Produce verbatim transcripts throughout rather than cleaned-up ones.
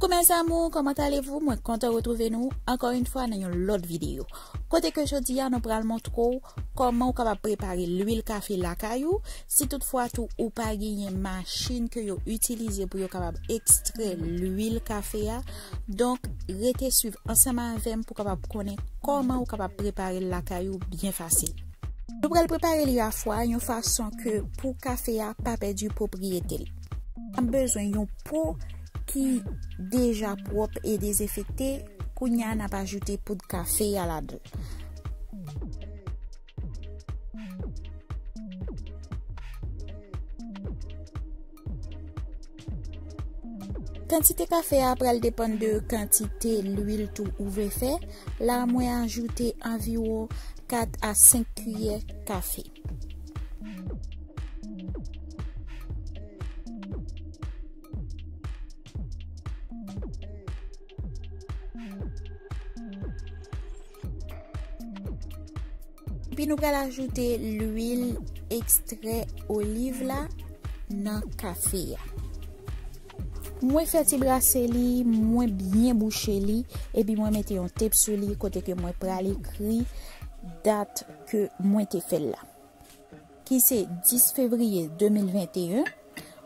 Coucou mes amours, comment allez-vous? Mwen kontan retwouve nou ankò yon fwa nan yon lòt videyo. Kote ke jodi a nou pral montre w kòman ou kapab prepare lwil kafe lakay ou. Si toutfwa tou ou pa genyen machin ke yo itilize pou yo kapab ekstrè lwil kafe a, donk rete swiv ansanm avè m pou kapab konnen kòman ou kapab prepare l lakay ou byen fasil. Nou pral prepare li afwa yon fason ke pou kafe a pa pèdi pwopriyete l. N ap bezwen yon po ki deja pwòp e dezenfekte. Kounye a, n ap ajoute poud kafe a ladan l. Kantite kafe a pral depann de kantite lwil tou ou vle fè. La, mwen ajoute anviwon kat a senk kiyè kafe. Epi nou pral ajoute lwil ekstrè oliv la nan kafe a. Mwen fè ti brase li, mwen byen bouche li, epi mwen mete yon tep sou li kote ke mwen pral ekri dat ke mwen te fè l la, ki se dis fevriye de mil venteyen.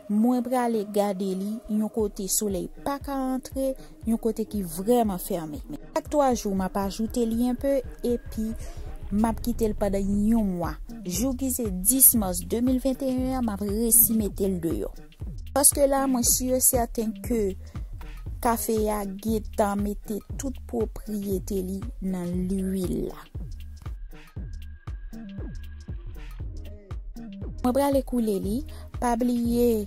Mwen prale gade li yon kote solèy pa ka antre, yon kote ki vrèman fèmen. Chak twa jou, m ap ajoute li enpe, epi m ap kite l pandan yon mwa. Jou ki se dis mas de mil venteyen an, m ap resi mete l deyò. Paske la, mwen si e sèten ke kafe a gentan mete tout pwopriyete li nan lwil la. Mwen prale koule li. Pa bliye,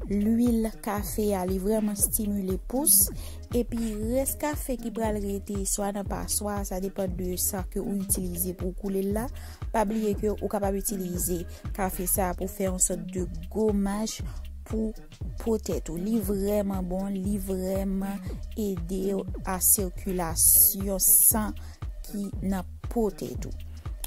lwil kafe a, li vrèman stimile pous. Epi rès kafe ki pral rete, swa nan paswa, sa depann de sa ke ou itilize pou w koule l la. Pa bliye ke ou kapab itilize kafe sa a pou fè yon sòt de gomaj pou po tèt ou. Li vrèman bon, li vrèman ede a sikilasyon san ki nan po tèt ou.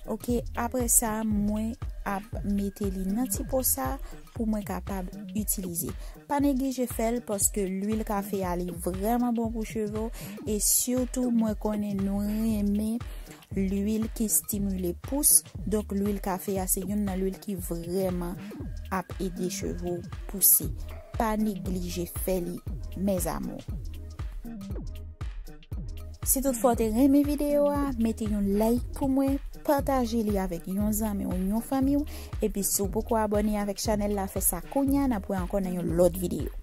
Oke, apre sa, mwen ap mete li nan ti po sa pou mwen kapab itilize. Pa neglije fè l paske lwil kafe a li vrèman bon pou cheve w e sitou mwen konnen nou renmen lwil ki stimile pous. Donk lwil kafe a se youn nan lwil ki vrèman ap ede cheve w pouse. Pa neglije fè li, mes amours. Si toutfwa w te renmen videyo a, mete yon like pou mwen, pataje li avèk yon zanmi w, yon fanmi w, epi si w poko abòne avèk chanèl la, fè sa kounye a, n ap wè ankò nan yon lòt videyo.